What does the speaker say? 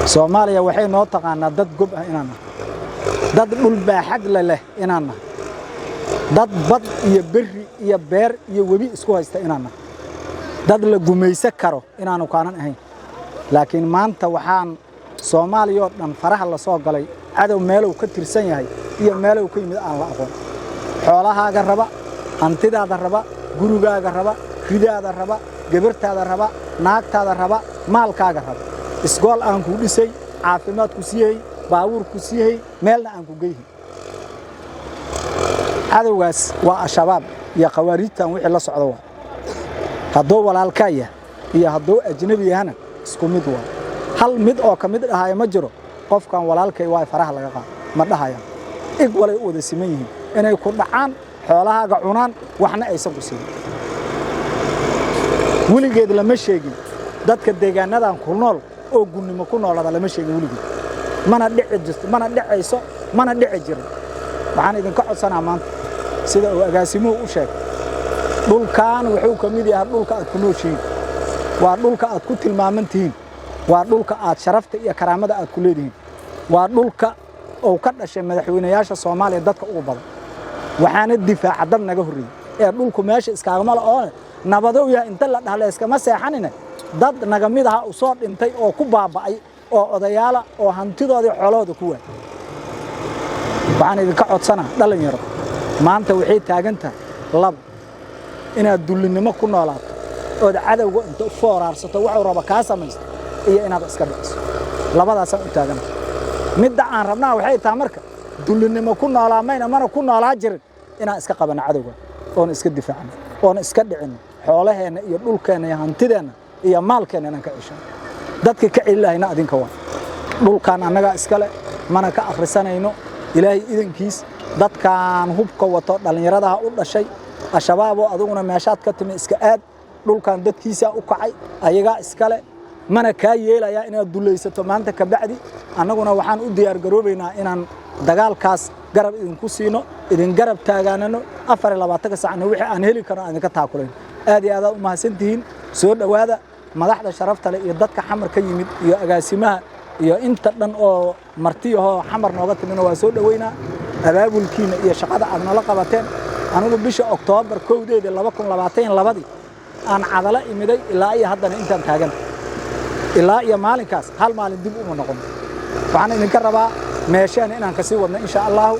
Soomaaliya waxay noo taqaanaa dad gob ah inaan nahay, dad dhul baaxad le leh inaan nahay, dad bad iyo berri iyo beer iyo webi isku haysta inaan nahay, dad la gumaysan karo inaanu kaanan ahayn. Laakiin maanta waxaan Soomaaliya oo dhan faraha la soo galay cadow meelow ka tirsan yahay iyo meelow ka yimid aan la aqoon. Xoolahaaga raba, hantidaada raba, gurigaaga raba, ridaada raba, gabartaada raba, naagtaada raba, maalkaaga raba. Isgool aan ku dhisay, caafimaad ku siiyey, baabuur ku siiyey, meelna aan ku geyhin. Cadowgaas waa Al-Shabaab iyo Khawaariijtan wixii la socda. Waa hadduu walaalkaa yahay iyo hadduu ajnabi yahana isku mid waa. Hal mid oo ka mid dhahaya ma jiro: "Qofkan walaalkay waa, faraha laga qaado," ma dhahayaan. Ig walay u wada siman yihiin inay ku dhacaan, xoolahaaga cunaan, waxna aysan ku siinin. Weligeed lama sheegin dadka deegaanadan ku nool oo gunnimo ku noolada, lama sheegin weligeed, mana dhici jirto, mana dhicayso, mana dhici jirin. Waxaan idinka codsanaa maanta, sida uu agaasimuhu u sheegay, dhulkan wuxuu ka mid yahay dhulka aad ku nooshihiin, waa dhulka aad ku tilmaaman tihiin, waa dhulka aad sharafta iyo karaamada aad ku leedihiin, waa dhulka uu ka dhashay madaxweynayaasha Soomaaliya dadka ugu badan. Waxaana difaaca dad naga horreeyey ee dhulku meesha iskaagama la oo nabadow yahay inta la dhahla iskama seexanine. Dad naga mid aha u soo dhintay oo ku baaba'ay oo odayaala oo hantidoodii xoolahooda ku waayay. Waxaan idinka codsanaa, dhalinyaro, maanta waxay taagan tahay laba: inaad dullinimo ku noolaato ood cadowga inta u fooraarsato waxuu raba kaa samaysto, iyo inaad iska dhiciso. Labadaasaan u taagana. Midda aan rabnaa waxay tahay marka dullinimo ku noolaa mayna, mana ku noolaa jirin, inaan iska qabanno cadowga oona iska difaacno oona iska dhicinno, xoolaheenna iyo dhulkeenna iyo hantideenna iyo maalkeenna inaan ka ceshano. Dadka ka celi lahayna adinka waa. Dhulkan annagaa iskale, mana ka akhrisanayno, Ilaahay idankiis. Dadkaan hubka wato dhallinyaradaha u dhashay Al-Shabaaboo, aduguna meeshaad ka timi iska aad. Dhulkan dadkiisaa u kacay, ayagaa iskale, mana kaa yeelayaa inaad dulaysato maanta ka bacdi. Annaguna waxaan u diyaargaroobaynaa inaan dagaalkaas garab idinku siino, idin garab taagaanano, 24-ka saacna wixii aan heli karno aan idinka taakulayn. Aad iyo aadaad u mahadsantihiin. Soo dhowaada, madaxda sharafta leh iyo dadka Xamar ka yimid iyo agaasimaha iyo inta dhan oo martiyahoo Xamar nooga timina, waa soo dhoweynaa abaabulkiina iyo shaqada aad noola qabateen. Anigu bisha Oktoobar 1-deedii 2022-dii aan Cadalo imiday, ilaa iyo haddana intaan taagan, ilaa iyo maalinkaas hal maalin dib uma noqon. Waxaan idinka rabaa meeshaan inaan kasii wadno, insha Allahu.